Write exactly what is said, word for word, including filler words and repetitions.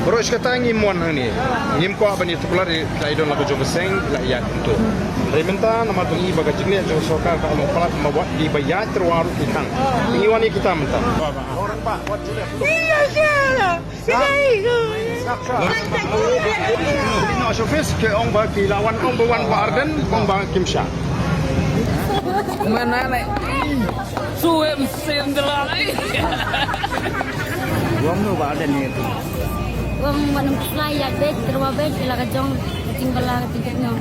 Baroh shi katta ngim wan hangne. Ngim kwah ban ïa tuklar ïa ka idol la ka jong ka seng la ïa kumto. Hynrei mynta namar ba ngi ba ka jingleh jong ka sorkar ka long palat ma wat ki ba ïa tyrwa ruh ki khang. Ngi wan ïa kita mynta. Ino shofis ke ong ba ki la wan ong ba wan ba Arden ong ba kim sha. Mana ne? Suem sem delai. Wong no ba Arden ni. Wong wan fly ya bet terwa bet la ka jong ka ting bala ka ting nyong.